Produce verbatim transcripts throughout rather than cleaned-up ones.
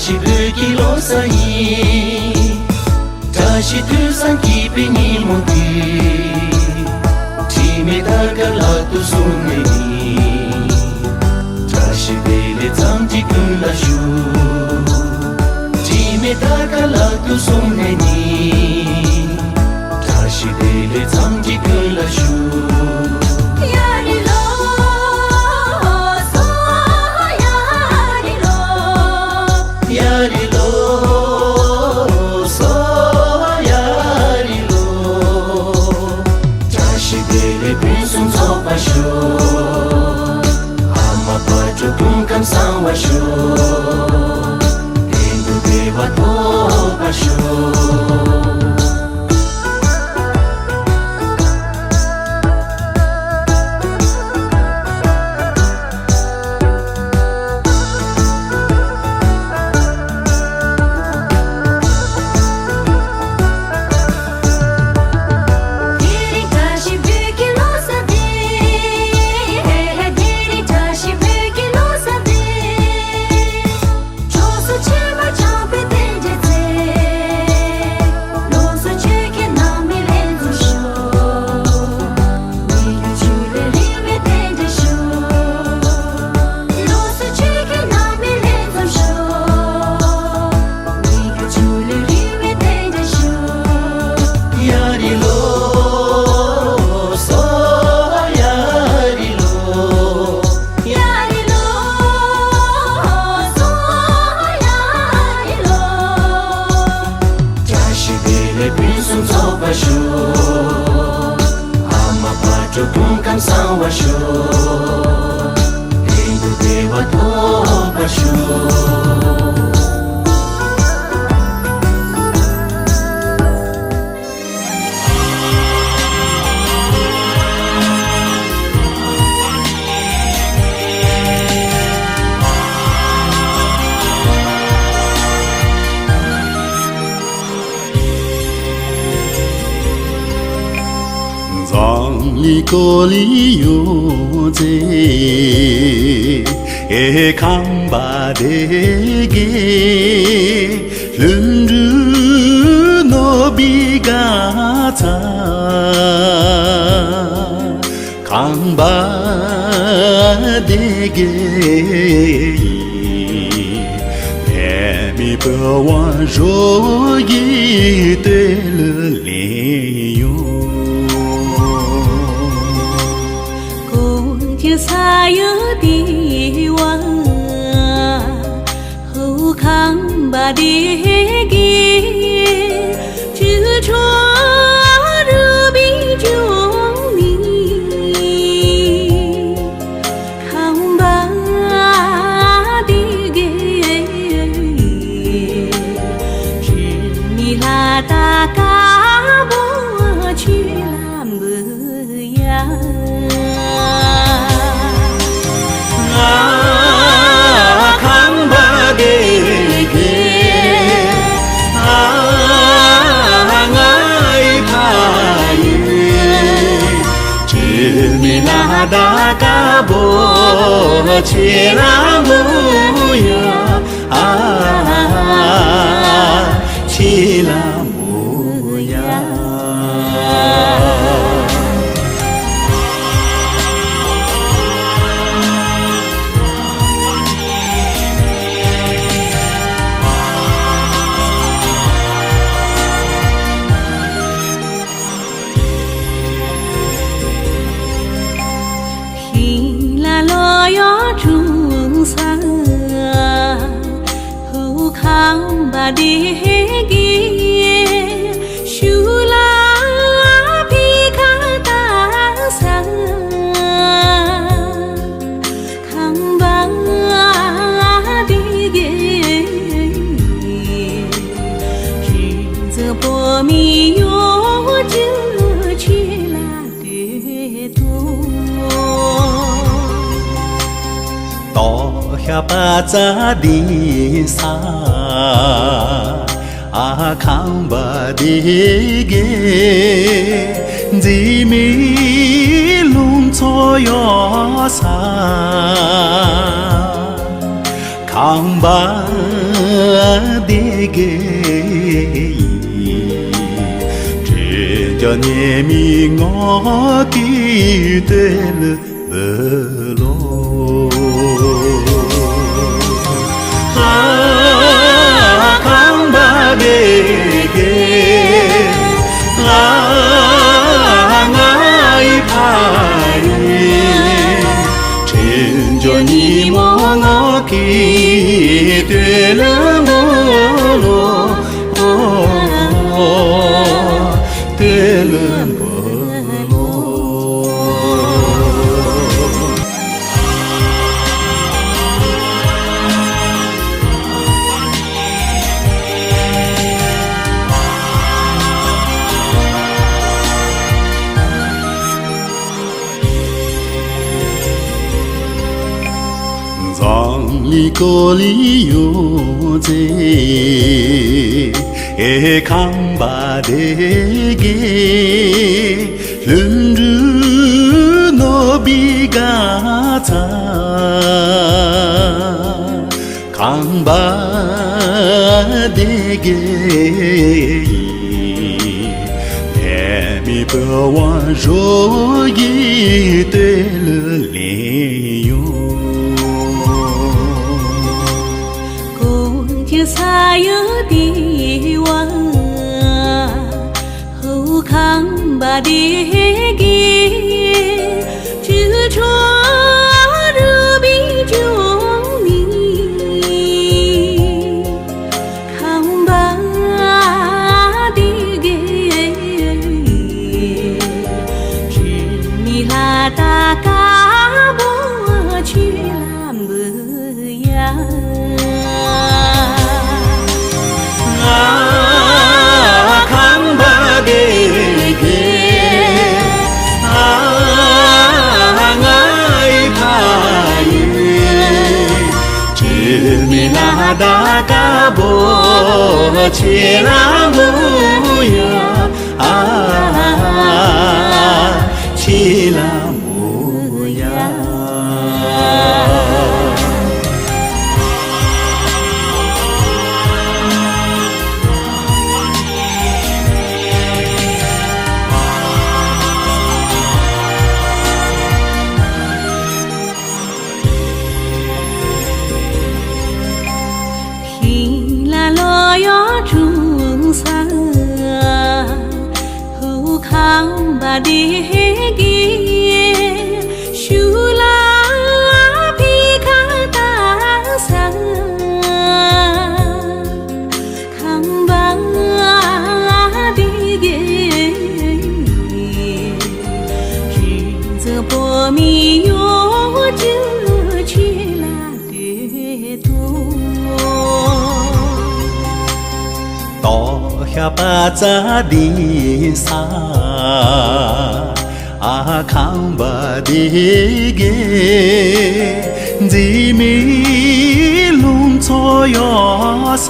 ཤི་བོད་ཀྱི་ལོ་གསར་ཡིན། བཀྲ་ཤིས་དུས་བཟང་སྐྱིད་པའི་ཉིན་མོ་འདི། དྲི་མེད་དར་དཀར་ལག་ཏུ་བཟུང་ནས་ནི། བཀྲ་ཤིས་བདེ་ལེགས་འཚམས་འདྲི་ཀུན་ལ་ཞུ། དྲི་མེད་དར་དཀར་ལག་ཏུ་བཟུང་ནས་ནི། བཀྲ་ཤིས་བདེ་ལེགས་འཚམས་འདྲི་ཀུན་ལ་ཞུ། ཡ་རི་ལོ། སོ། ཡ་རི་ལོ། ཡ་རི་ལོ། སོ། ཡ་རི་ལོ། བཀྲ་ཤིས་བདེ་ལེགས་ཕུན་སུམ་ཚོགས་པར་ཤོག། ཨ་མ་དཔལ་སྤྲུལ་སྐུ་ཁམས་བཟང་བར་ཤོག། གཏན་དུ་བདེ་བ་ཐོབ་པར་ཤོག། ཡ་རི་ལོ། སོ། ཡ་རི་ལོ། ཡ་རི་ལོ། སོ། ཡ་རི་ལོ། བཀྲ་ཤིས་བདེ་ལེགས་ཕུན་སུམ་ཚོགས་པར་ཤོག། ཨ་མ་དཔལ་སྤྲུལ་སྐུ་ཁམས་བཟང་བར་ཤོག། གཏན་དུ་བདེ་བ་ཐོབ་པར་ཤོག། འཛམ་གླིང་ཀོ་ལི་ཡོད་ཚེ། ཨེ་ཁམས་པ་སྡེ་དགེ། ལྷུན་གྲུབ་ནོར་བུའི་དགའ་ཚལ། ཁམས་པ་སྡེ་དགེ་ཡི། འཕེལ་མེད་པའི་དབང་ཕྱུག་གི་བསྟོད་གླུ་ལེན་ཡོང་། ཀོང་ཇོ་ས་ཡི་ལྡེ་བ། ཧོ་ཁམས་པ་སྡེ་དགེ། ཆུ་ཁྲོད་རུ་བའི་ལྗོངས་ནས། ཁམས་པ་སྡེ་དགེ། དྲི་མེད་ལྷ་དང་དཀར་པོ་ཁྱེད་ལ། ང་ཁམས་པ་སྡེ་དགེ། ང་ཡི་ཕ་ཡུལ། དྲི་མེད་ལྷ་དང་དཀར་པོ་ཁྱེད་ལ་འབུལ་ཡ། ཨ། ཁྱེད་ལ་འབུལ་ཡ། ཤིང་ལ་ལོ་ཡོད་འཁྲུངས་ས། ཧུ་ཁམས་པ་སྡེ་དགེ། ཤུ་ལ་ཕི་ཁ་ཏ་ས། ཁམས་པ་སྡེ་དགེ། རིག་འཛིན་བོད་མི་ཡོངས་ཀྱི་ཆེད་ལ། ཏོག་ཤ་པ་ཙ་འདི་ས། ཨ་ཁམས་པ་སྡེ་དགེ། འཛིན་མའི་ལུང་ཚོ་ཡོད་ས། ཁང་པ་འདི་གའི་དྲིན་ཅན་ཉི་མའི་ངོགས་ཀྱི་དུས་ལ་འབུལ་ལོ། ཁང་པ་འདི་གའི་ང་ཡི་ཕ་ཡུལ། དྲིན་ཅན་ཉི་མའི་ངོགས་ཀྱི་དུས་ལ་འབུལ་ལོ། དུས་ལ་འབུལ་ལོ། འཛམ་གླིང་ཀོ་ལི་ཡོད་ཚེ་ཨེ་ཁང་པ་འདི་གའི་ལྷུན་གྲུབ་ནོར་བུའི་དགའ་ཚལ། ཁང་པ་འདི་གའི་ལྷ་མིའི་བུ་བ་རོ་ཡི་དུས་ལ་ལེན་ཡོང་། ཀོ་ཅི་ས་ཡོད་དེ་བ། ཧུ་ཁང་པ་འདི་གའི་ཅི་ཁྲོ་རུ་བི་ཅུང་མི། ཁང་པ་འདི་གའི་དྲི་མེད་ལྷ་དང་དཀར་པོ་ཆོས་ལ་འབུལ་ཡ། ཁང་པ་འདི་གའི་ང་ཡི་ཕ་ཡུལ། དྲི་མེད་ལྷ་དང་དཀར་པོ་ཆོས་ལ་འབུལ་ཡ། ཨ་ཆོས་ལ་འབུལ་ཡ། ཤིང་ལ་ལོ་ཡོ་ཀྲུང་ས། ཧུ་ཁང་པ་འདི་གའི་ཤུ་ལ་ཕི་ཁ་ཏ་ས། ཁང་པ་འདི་གའི་རི་འཛེག་པོ་མི་ཡོ་ཅུ་ཆོས་ལ་དེ་དོ། ཏོ་ཤ་པ་ཙ་འདི་ས། ཨ་ཁང་པ་འདི་གའི་འཛིན་མའི་ལུང་ཚོ་ཡོད་ས།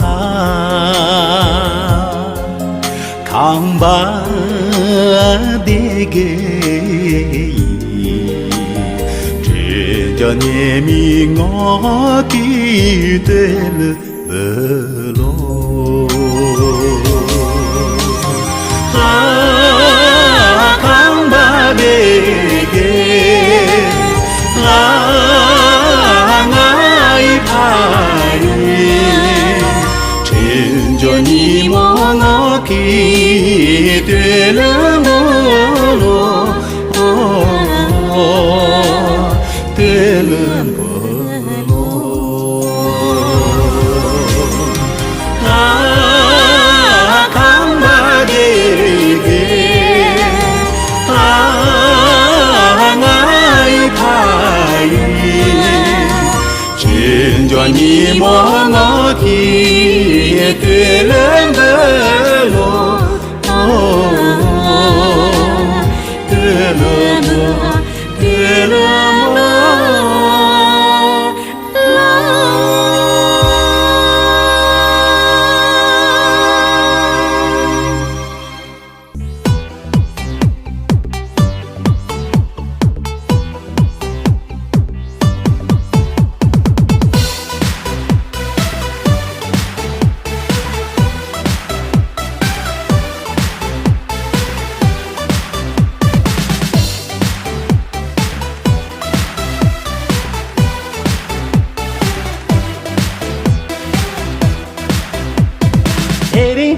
ཁང་པ་འདི་གའི་དྲིན་ཅན་ཉི་མའི་ངོགས་ཀྱི་དུས་ལ་འབུལ་ལོ། ཁང་པ་འདི་གའི་ང་ཡི་ཕ་ཡུལ། དྲིན་ཅན་ཉི་མའི་ངོགས་ཀྱི་དུས་ལ་འབུལ་ལོ། དུས་ལ་འབུལ་ལོ། ཨ་ཁང་པ་འདི་གའི་ཨ་ང་ཡི་ཕ་ཡུལ། དྲིན་ཅན་ཉི་མའི་ངོགས་ཀྱི་དུས་ལ་འབུལ་ལོ། དུས་ལ་འབུལ། དུས་ལ་འབུལ།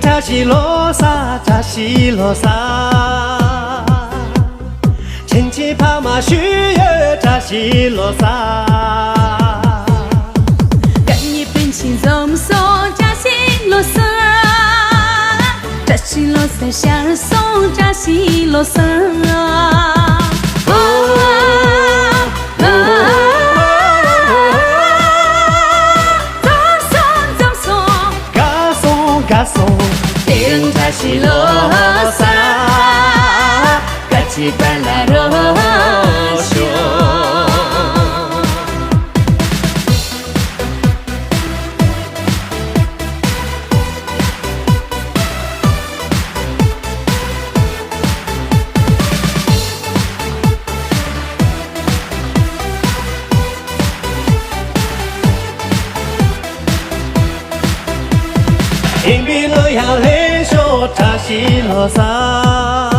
བཀྲ་ཤིས་ལོ་གསར། བཀྲ་ཤིས་ལོ་གསར། ཆུང་ཆུང་ཕ་མ་ཞུ་ཡོད། བཀྲ་ཤིས་ལོ་གསར། དགའ་ཉེ་སྤུན་མཆེད་འཛོམས་སོང་། བཀྲ་ཤིས་ལོ་གསར། བཀྲ་ཤིས་ལོ་གསར་ཤར་སོང་། བཀྲ་ཤིས་ལོ་གསར། འཛོམས་སོང་། འཛོམས་སོང་། དགའ་སོང་། དགའ་སོང་། དེ་རིང་བཀྲ་ཤིས་ལོ་གསར། བཀྲ་ཤིས་དཔལ་ལ་རོལ་ཤོག། ཧིན་པི་ལོ་ཡང་ལེན་ཤོག། བཀྲ་ཤིས་ལོ་གསར།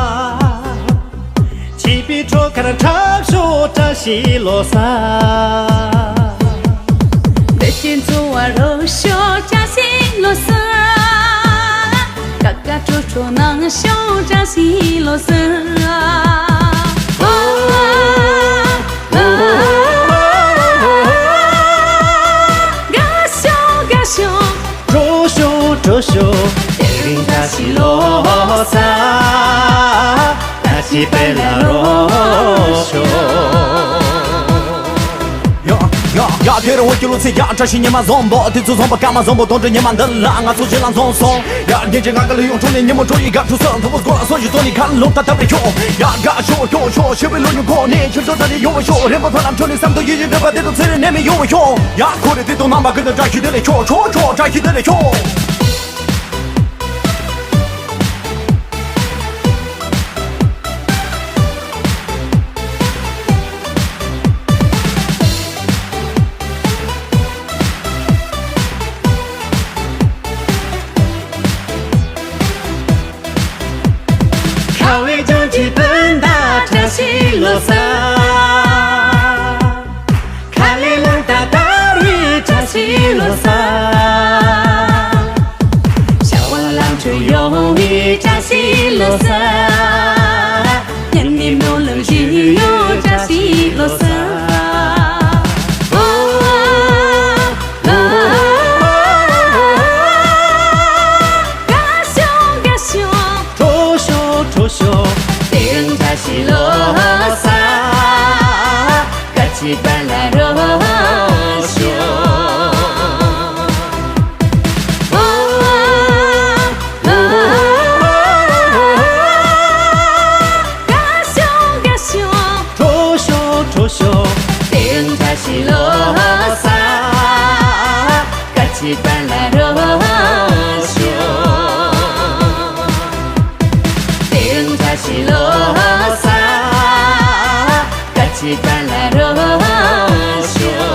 ཆིབས་པའི་བྲོ་གར་འཁྲབ་ཤོག། བཀྲ་ཤིས་ལོ་གསར། བདེ་སྐྱིད་འཚོ་བ་རོལ་ཤོག། བཀྲ་ཤིས་ལོ་གསར། དགའ་དགའ་སྤྲོ་སྤྲོ་གནང་ཤོག། བཀྲ་ཤིས་ལོ་གསར། དགའ་ཤོག། དགའ་ཤོག། སྤྲོ་ཤོག། སྤྲོ་ཤོག། དེ་རིང་བཀྲ་ཤིས་ལོ་གསར། བཀྲ་ཤིས་དཔལ་ལ་རོལ་ཤོག། ཡ། ཡ། ཡ། དེ་རུ་འོ་སྐྱོ་ལོ་ཚེ་ཡ། བཀྲ་ཤིས་ཉི་མ་འཛོམས་པོ། དེ་ཚོ་འཛོམས་པ་སྐར་མ་འཛོམས་པོ། དོན་འགྲུབ་ཉི་མ་འདི་ལ་ང་ཚོ་ཞིག་ལ་འཛོམས་སོང་། ཡ། རྒན་གྱི་ང་ག་ལ་ཡོང་འཕྲོ་ནས་ཉི་མ་འཕྲོ་ཡི་དགའ་སྤྲོ་སོན་ཐུབ་པོ་སྒོ་ལ་སོན་ཞིག་ཚོ་ནི་ཁ་ལོང་ད་ད་བའི་ཁྱོ། ཡ། དགའ་ཤོག་ཤོག་ཤོག་ཤི་བའི་ལོ་ཉུང་ཁོ་ནས་ཁྱོད་ཚོ་ད་ནི་ཡོང་བ་ཤོག་རེམ་པ་ཕ་ལམ་ཁྱོད་ནི་བསམ་དུ་ཡི་ཡི་འདོད་པ་དེ་ཚོ་ཚེ་རིང་ནས་མི་ཡོང་བ་ཤོག་ཡ། ཁོ་རེ་དེ་དང་རྣམ་པ་ཀུན་ཏུ་བཀྲ་ཤིས་བདེ་ལེགས་ཤོག་ཤོག་ཤོག་བཀྲ་ཤིས་བདེ་ལེགས་ཤོག་ཁ་བའི་ལྗོངས་ཀྱི་སྤུན་ཟླ་བཀྲ་ཤིས་ལོ་གསར། ཁ་ལས་ལུང་རྟ་དར་བའི་བཀྲ་ཤིས་ལོ་གསར། ཤ་བ་ལམ་འཕྲུལ་ཡོང་བའི་བཀྲ་ཤིས་ལོ་གསར། ཉན་ནི་མོ་ལ་ཞུ་ཡོང་བཀྲ་ཤིས་ལོ་གསར། དགའ་ཤོག་དགའ་ཤོག་སྤྲོ་ཤོག་སྤྲོ་ཤོག་དེ་རིང་བཀྲ་ཤིས་ལོ་གསར། བཀྲ་ཤིས་དཔལ་ལ་རོལ་ཤོག་དགའ་ཤོག་དགའ་ཤོག་སྤྲོ་ཤོག་སྤྲོ་ཤོག་དེ་རིང་བཀྲ་ཤིས་ལོ་གསར། བཀྲ་ཤིས་དཔལ་ལ་རོལ་ཤོག་དེ་རིང་བཀྲ་ཤིས་ལོ་གསར། བཀྲ་ཤིས་དཔལ་ལ་རོལ་ཤོག་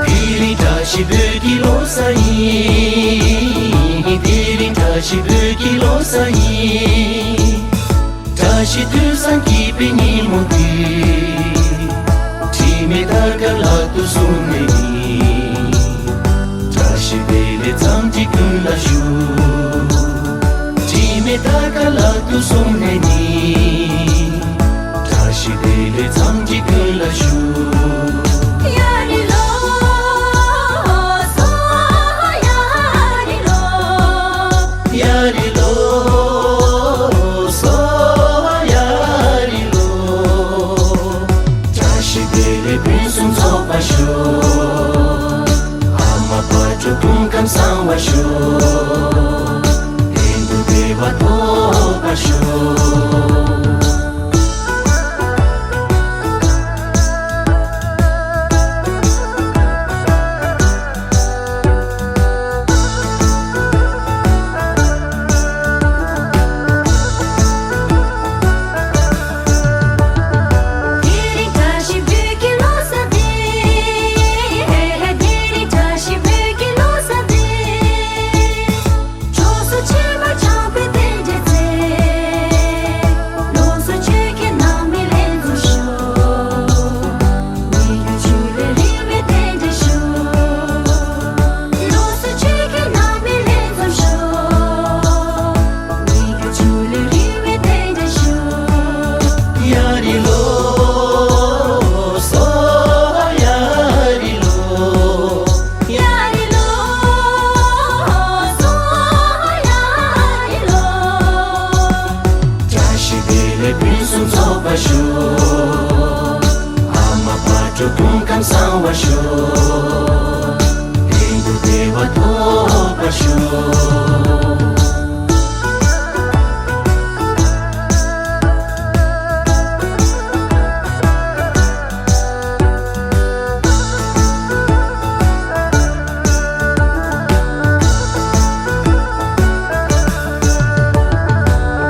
དེ་རིང་བཀྲ་ཤིས་བོད་ཀྱི་ལོ་གསར་ཡིན། དེ་རིང་བཀྲ་ཤིས་བོད་ཀྱི་ལོ་གསར་ཡིན། བཀྲ་ཤིས་དུས་བཟང་སྐྱིད་པའི་ཉིན་མོ་འདི། དྲི་མེད་དར་དཀར་ལག་ཏུ་བཟུང་ནས་ནི། བཀྲ་ཤིས་བདེ་ལེགས་འཚམས་འདྲི་ཀུན་ལ་ཞུ། དྲི་མེད་དར་དཀར་ལག་ཏུ་བཟུང་ནས་ནི། བཀྲ་ཤིས་བདེ་ལེགས་འཚམས་འདྲི་ཀུན་ལ་ཞུ། ཡ་རི་ལོ་སོ། ཡ་རི་ལོ། ཡ་རི་ལོ་སོ། ཡ་རི་ལོ། བཀྲ་ཤིས་བདེ་ལེགས་ཕུན་སུམ་ཚོགས་པར་ཤོག། ཨ་མ་དཔལ་འབྱོར་སྐུ་ཁམས་བཟང་བར་ཤོག། གཏན་དུ་བདེ་བ་ཐོབ་པར་ཤོག། དེ་རིང་བཀྲ་ཤིས་བོད་ཀྱི་ལོ་གསར་བདེ། དེ་རིང་བཀྲ་ཤིས་བོད་ཀྱི་ལོ་གསར་བདེ། སྤྱོད་གཟུགས་ཕྱི་མ་བྱམས་པའི་རྟེན་འབྲེལ་ཚེ། ལོ་གསར་ཆོས་ཀྱི་ནང་མི་ལྷན་འཛོམས་ཤོག། མི་རྒྱུད་ཆོས་ལས་རིང་བའི་རྟེན་འབྲེལ་ཤོག། ལོ་གསར་ཆོས་ཀྱི་ནང་མི་ལྷན་འཛོམས་ཤོག། མི་རྒྱུད་ཆོས་ལས་རིང་བའི་རྟེན་འབྲེལ་ཤོག། ཡ་རི་ལོ་སོ། ཡ་རི་ལོ། ཡ་རི་ལོ་སོ། ཡ་རི་ལོ། བཀྲ་ཤིས་བདེ་ལེགས་ཕུན་སུམ་ཚོགས་པར་ཤོག། ཨ་མ་དཔལ་འབྱོར་སྐུ་ཁམས་བཟང་བར་ཤོག། གཏན་དུ་བདེ་བ་ཐོབ་པར་ཤོག།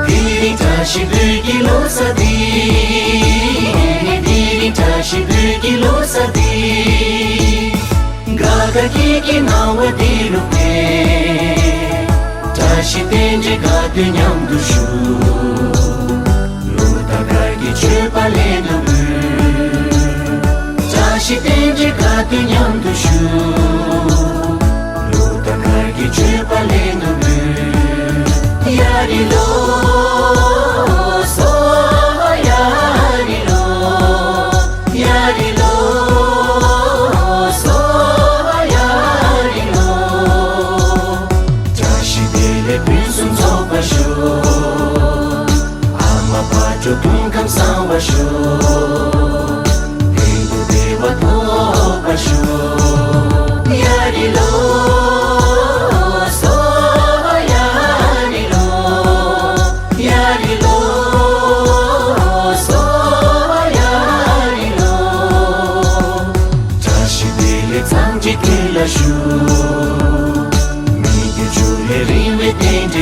དེ་རིང་བཀྲ་ཤིས་བོད་ཀྱི་ལོ་གསར་འདི། དེ་རིང་བཀྲ་ཤིས་བོད་ཀྱི་ལོ་གསར་འདི། དགའ་དགའ་སྐྱིད་སྐྱིད་སྣང་བ་འདི་ལུགས་ཏེ། བཀྲ་ཤིས་རྟེན་འབྲེལ་དགའ་སྟོན་མཉམ་དུ་ཞུ། ལོ་དང་དཀར་གྱི་མཆོད་པ་ལྷན་དུ་འབུལ། བཀྲ་ཤིས་རྟེན་འབྲེལ་དགའ་སྟོན་མཉམ་དུ་ཞུ། ལོ་དང་དཀར་གྱི་མཆོད་པ་ལྷན་དུ་འབུལ། ཡ་རི་ལོ་སོ། ཡ་རི་ལོ། ཡ་རི་ལོ་སོ། ཡ་རི་ལོ། བཀྲ་ཤིས་བདེ་ལེགས་ཕུན་སུམ་ཚོགས་པར་ཤོག། ཨ་མ་དཔལ་འབྱོར་སྐུ་ཁམས་བཟང་བར་ཤོག། གཏན་དུ་བདེ་བ་ཐོབ་པར་ཤོག། ཡ་རི་ལོ་སོ། ཡ་རི་ལོ། ཡ་རི་ལོ་སོ། ཡ་རི་ལོ། བཀྲ་ཤིས་བདེ་ལེགས་འཚམས་འདྲི་ཀུན་ལ་ཞུ། མི་རྒྱུད་ཆོས་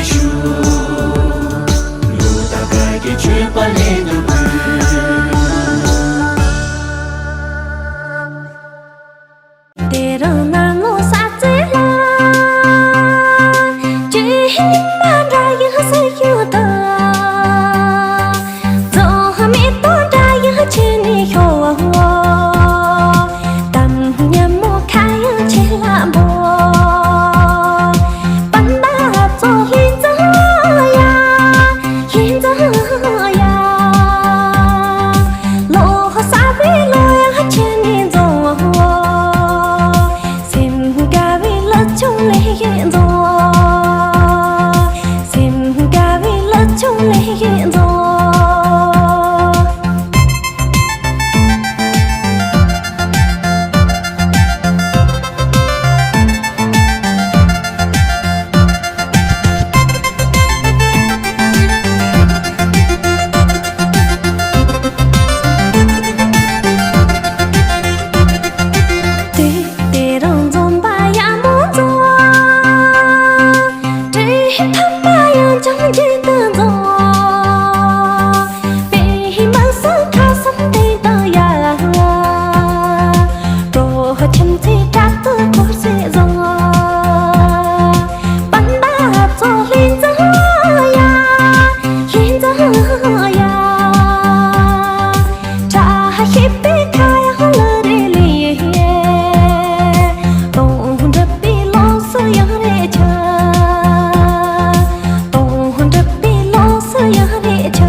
ཞུ། ལུགས་དང་བཀའ་བརྒྱད་མཆོད་པ་ལས་དང་ཕུལ། དེ་རིང་གནམ་ལོ་གསར་ཚེས་ལ། ཅི་ཡིན་མ་འདྲ་ཡིན་སུ་ཞིག་ཏུ། རྫོང་མེ་ཏོག་འདྲ་ཡིན་ཁྱེད་ནི་ཤོག་དམ་ཉམས་མོ་ཁ་ཡང་ཆེ་ལ་འབོ། པན་ད་ཚོ་ལྷན་འཛོམས་ཡ། ལྷན་འཛོམས་ཡ། ལོ་གསར་པའི་ལོ་ཡ་ཁྱེད་ནི་འཛོམས། སེམས་དགའ་བའི་ལུགས་ཆུང་ལས་ཡིན་འཛོམས། སེམས་དགའ་བའི་ལུགས་ཆུང་ལས་ཡིན་འཛོམས། དེ་དེ་རིང་འཛོམས་པ་ཡག་མོ་འཛོམས། བཀྲ་ཤིས་ཐོབ་པ་ཡང་ཅང་ཅིག་ཏུ་འཛོམས། དཔེ་མི་སྲིད་ཁ་སང་དེ་དང་ཡ། གྲོ་ཁྱིམ་མཚེས་དྲག་ཏུ་འཁོར་སེ་བཟང་། པན་ད་ཚོ་ལྷན་འཛོམས་ཡ། ལྷན་འཛོམས་ཡ། བཀྲ་ཤིས་པའི་ཁ་ཡག་ལ་རེ་ལེ། དོན་འགྲུབ་པའི་ལོ་སུ་ཡང་རེ་ཆ། དོན་འགྲུབ་པའི་ལོ་སུ་ཡང་རེ་ཆ།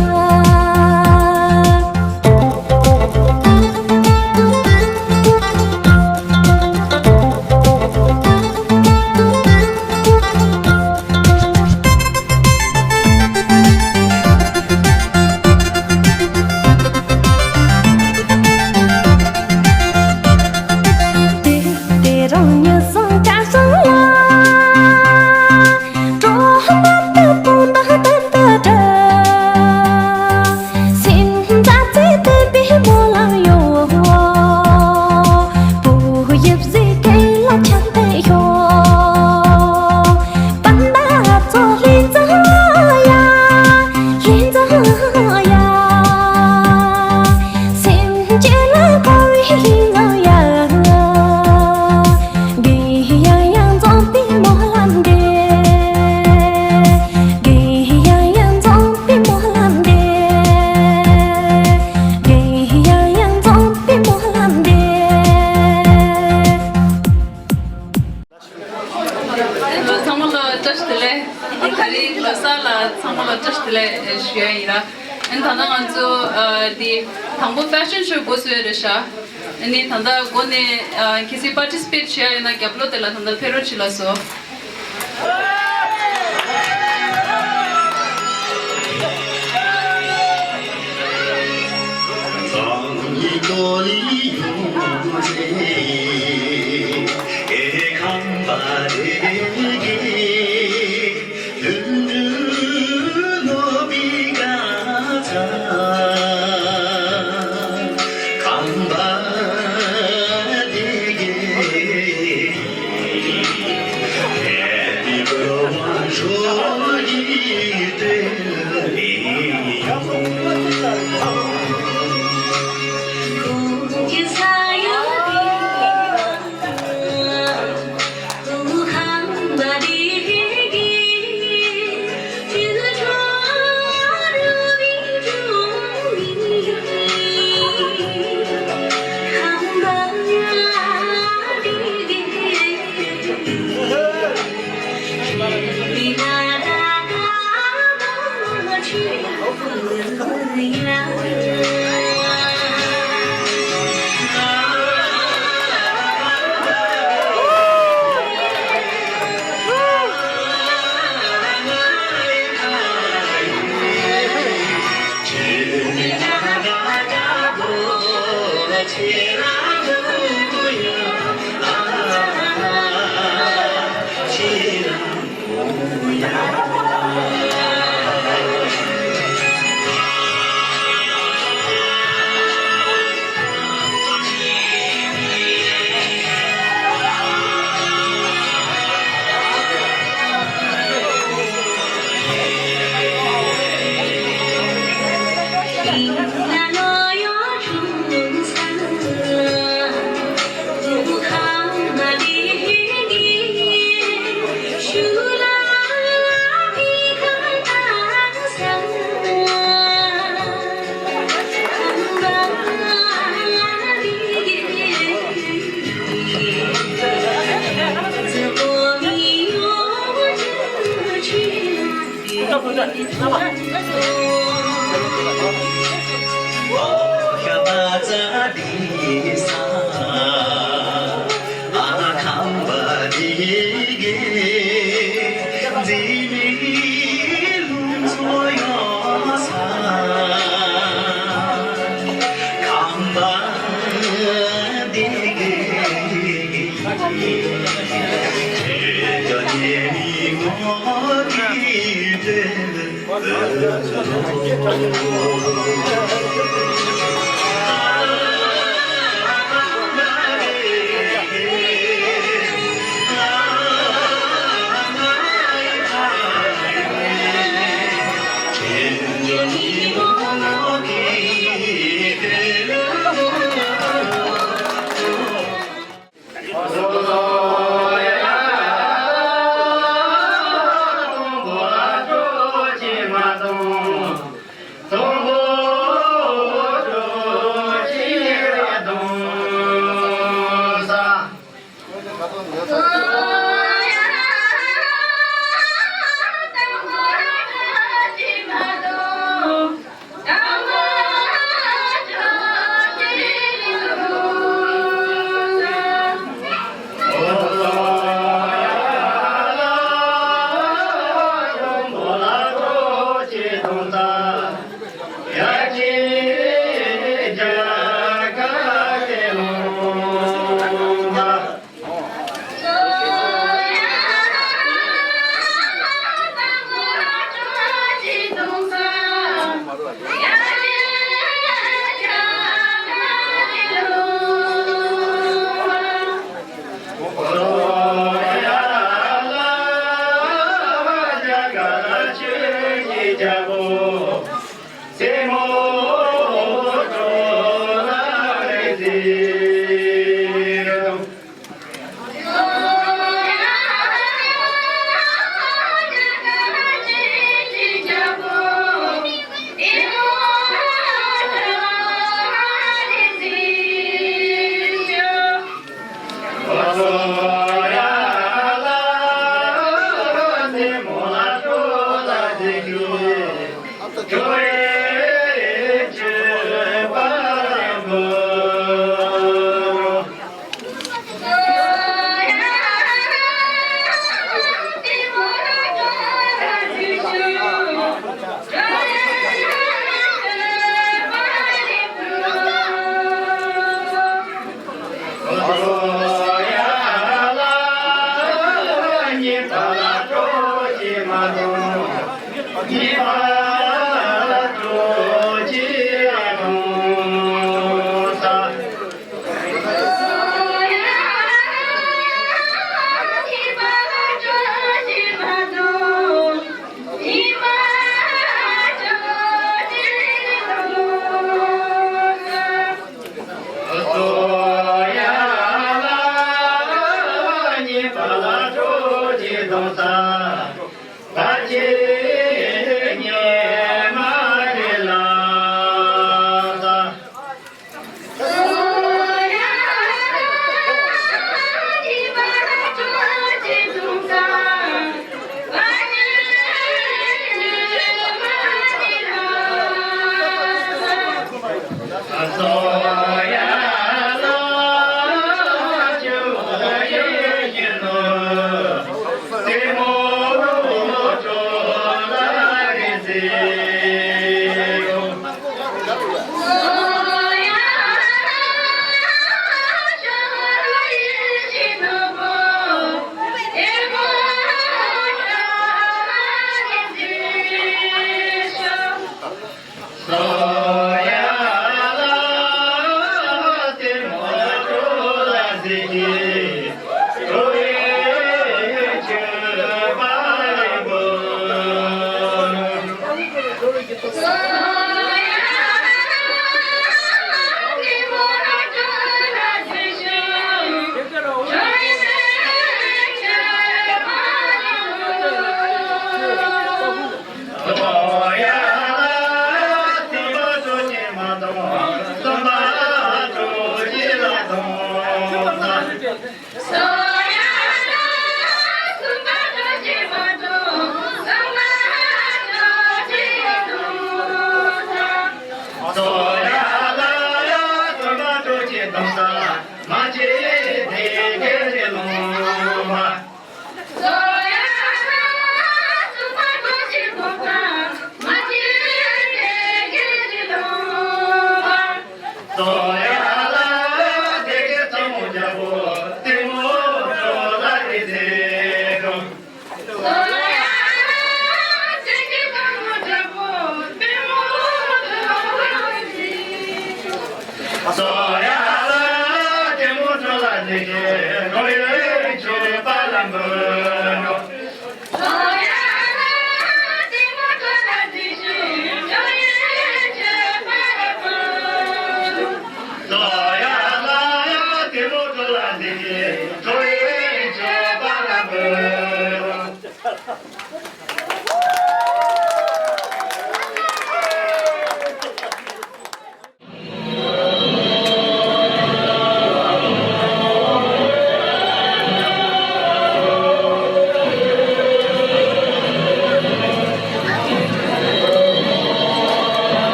དེ་རིང་ཉི་བཟང་བཀྲ་བཟང་ལ། གྲོགས་པོ་དེ་དང་ཏན་ཏན་འདྲ། སེམས་རྩ་རྩེ་ལྡན་པའི་སྨོན་ལམ་ཡོད། བུ་ཡབ་སྲས་སྐེ་ལ་ཆམ་པའི་ཤོག་པན་ད་ཚོ་ལྷན་འཛོམས་ཡ། ལྷན་འཛོམས་ཡ། སེམས་ཅན་ལ་དགའ་བའི་ལྷན་འཛོམས་ཡ། དགེ་ཡང་ཡང་འཛོམས་པའི་སྨོན་ལམ་འདེབས། དགེ་ཡང་ཡང་འཛོམས་པའི་སྨོན་ལམ་འདེབས། དགེ་ཡང་ཡང་འཛོམས་པའི་སྨོན་ལམ་འདེབས། ཚང་མ་ལ་བཀྲ་ཤིས་བདེ་ལེགས། ད་རེས་ལོ་གསར་ལ་ཚང་མ་ལ་བཀྲ་ཤིས་བདེ་ལེགས་ཞུ་ཡ་ཡིན་ར། ཨ་ནི་ད་ལྟ་ང་ཚོ་ཨ་དེ་དང་པོ་ཕེ་ཤན་ཤོ་འགོ་བཙུགས་ཡ་རེད་ཤག་ཨ་ནི་ད་ལྟ་འགོ་ནས་ཨ་གལ་སྲིད་པར་ཊི་སི་པེ་ཊི་བྱེད་ཡ་ཡོད་ན་རྒྱབ་ལོགས་དེ་ལ་ད་ལྟ་ཕེབས་རོགས་བྱེད་ལགས་སོ།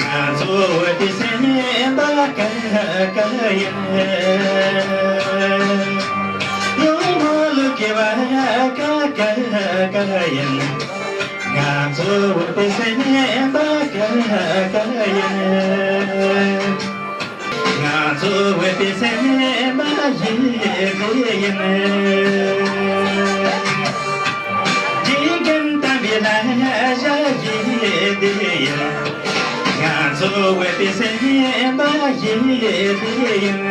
ང་ཚོ་བོད་པའི་སེམས་པ་དཀར་དཀར་ཡིན། གཡུ་མོ་ལུག་གི་བ་དཀར་དཀར་ཡིན། ང་ཚོ་བོད་པའི་སེམས་པ་དཀར་དཀར་ཡིན། ང་ཚོ་བོད་པའི་སེམས་པ་ཡིན་ཡིན། འཇིག་རྟེན་དམ་པའི་ལ་ཞྭ་ཡིན་ཡིན། ང་ཚོ་བོད་པའི་སེམས་པ་ཡིན་ཡིན།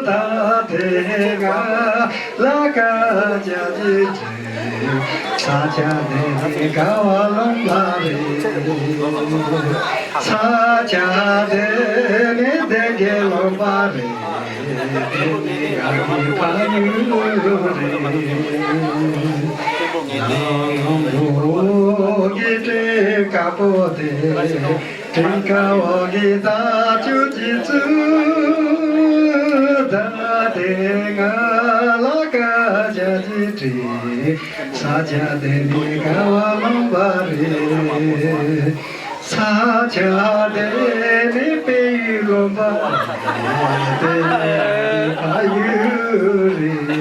ད་དེ་ང་ལ་ཀ་ཅ་ཅི་ཅི། ས་ཆ་དེ་ནི་ག་བ་ལུང་པ་རེད། ས་ཆ་དེ་ནི་སྡེ་དགེ་ལུང་པ་རེད། དེ་ནི་ང་གི་ཕ་ཡུལ་རེད། ནང་ལོ་གི་སྤྲིན་དཀར་པོ་དེ། སྤྲིན་དཀར་འོག་གི་རྟ་ཁྱུ་གཅིག་བཙུགས། ད་དེ་ང་ལ་སྐད་ཆ་ཅིག་དྲིས། ས་ཆ་དེ་ནི་ག་བ་ལུང་པ་རེད། ས་ཆ་དེ་ནི་དཔལ་ཡུལ་ལུང་པ་རེད། དེ་ནི་ཕ་ཡུལ་རེད།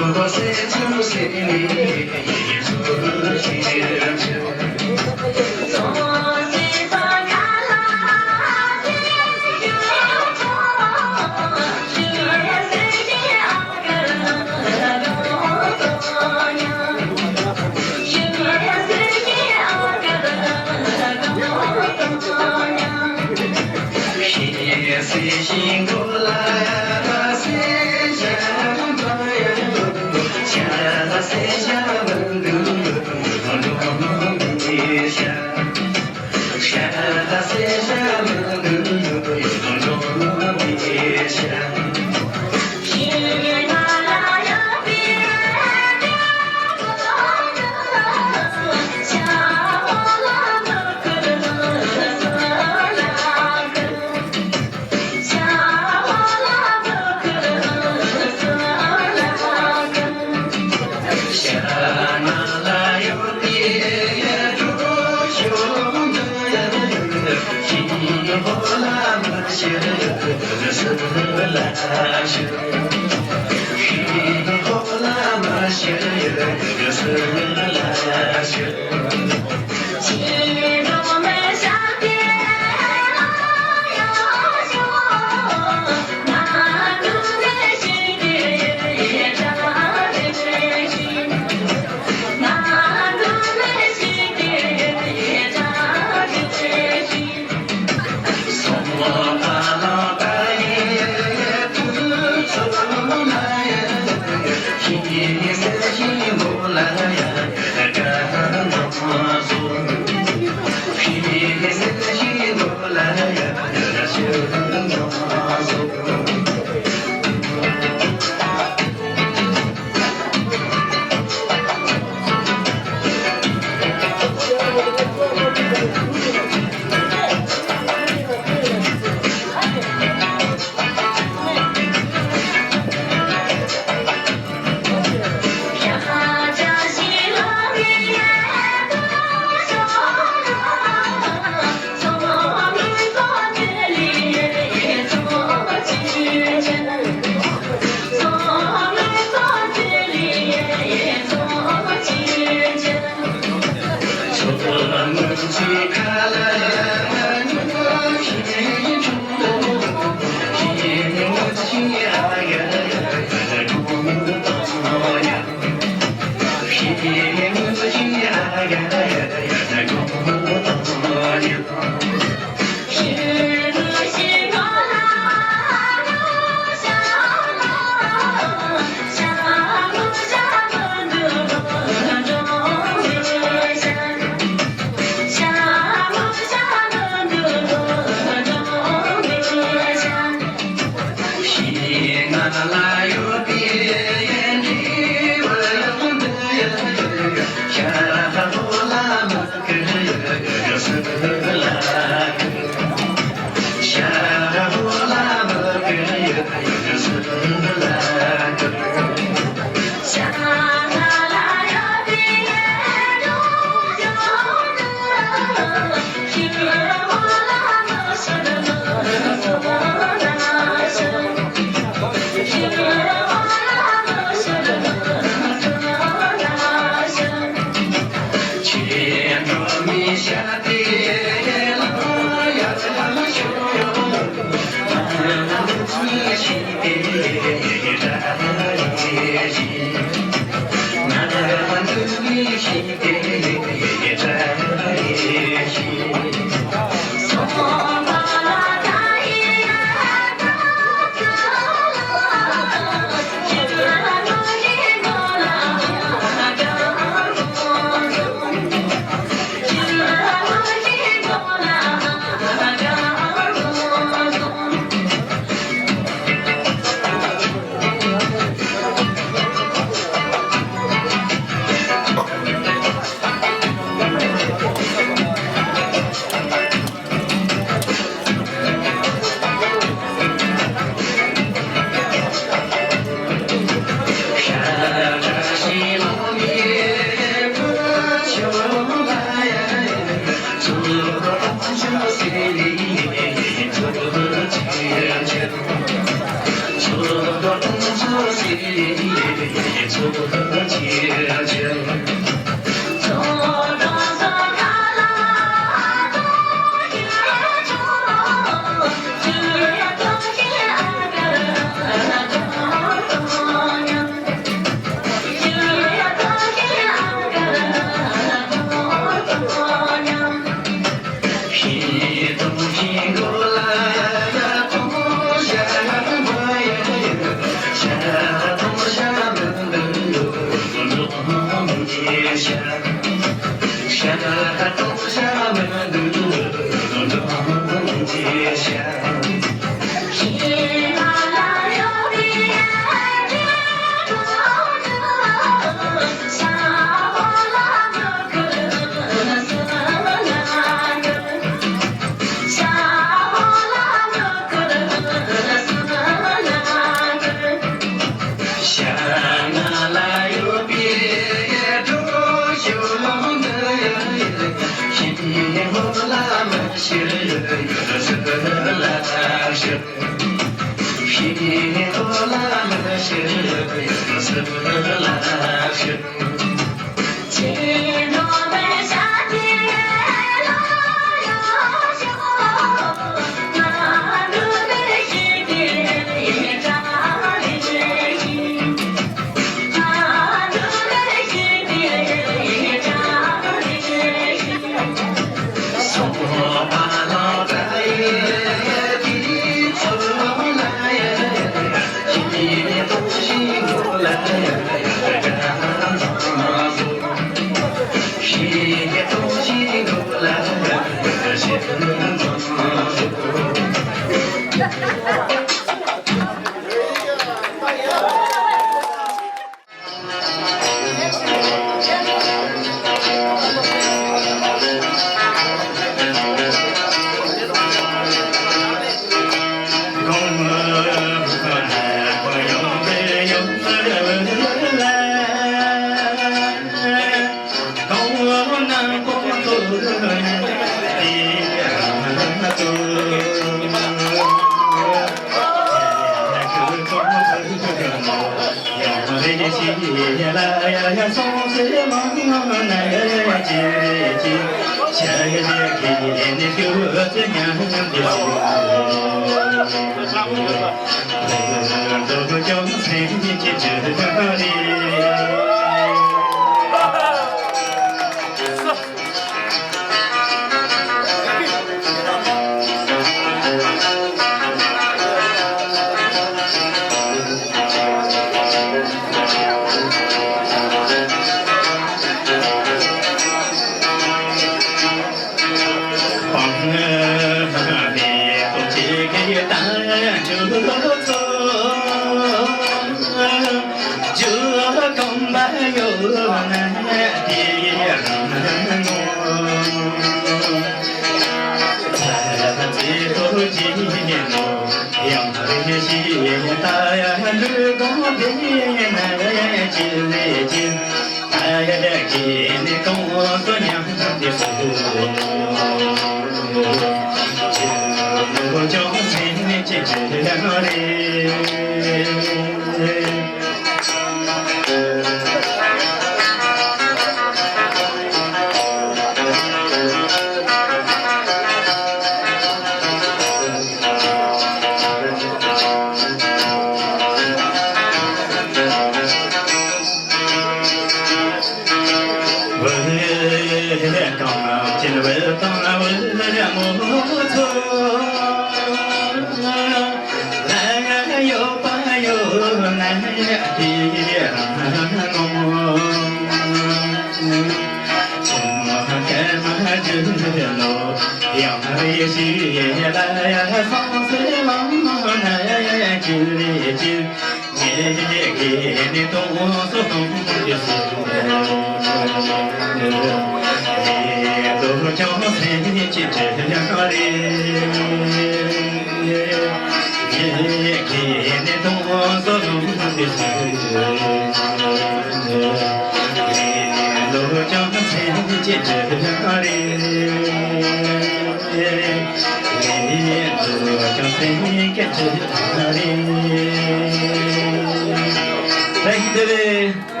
རེད།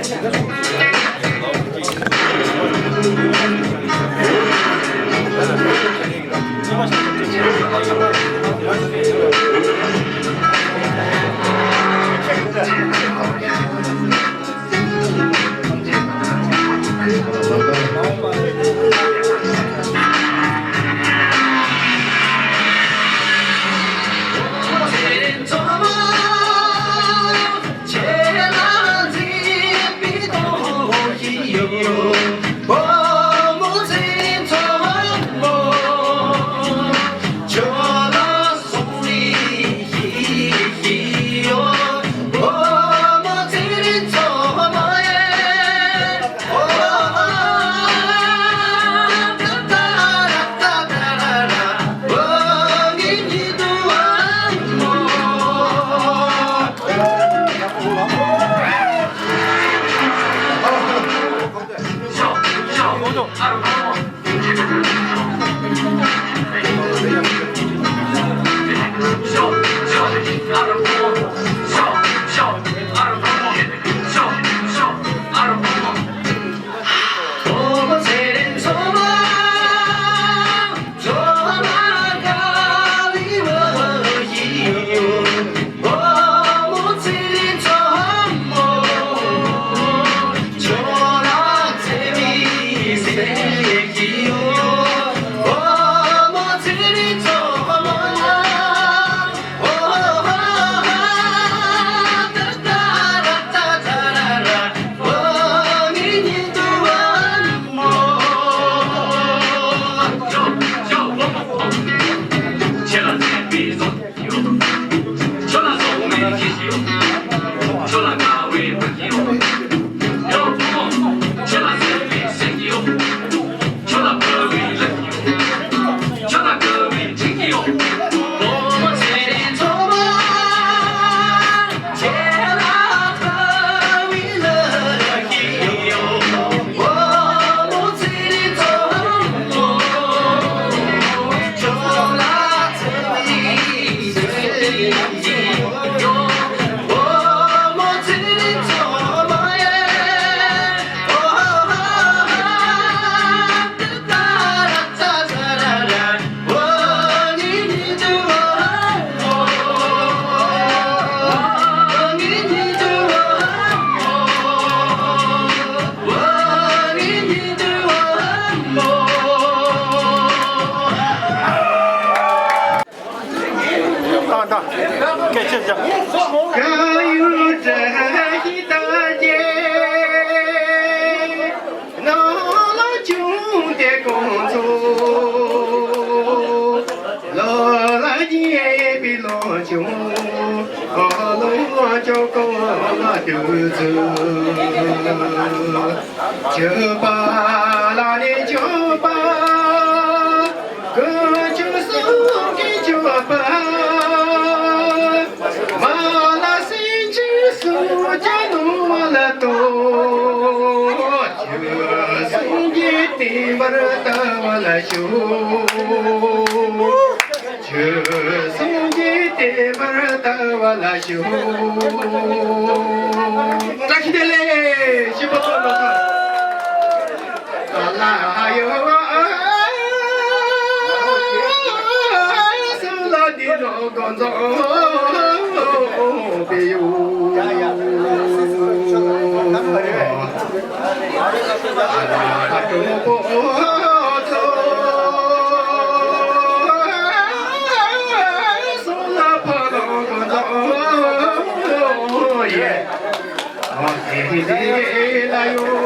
ཏག་ཏག་སྐད་ཆ་བརྒྱབ། བཀྲ་ཤིས་བདེ་ལེགས། ཤིས་པ་ཚོ་ལོ་ཐར།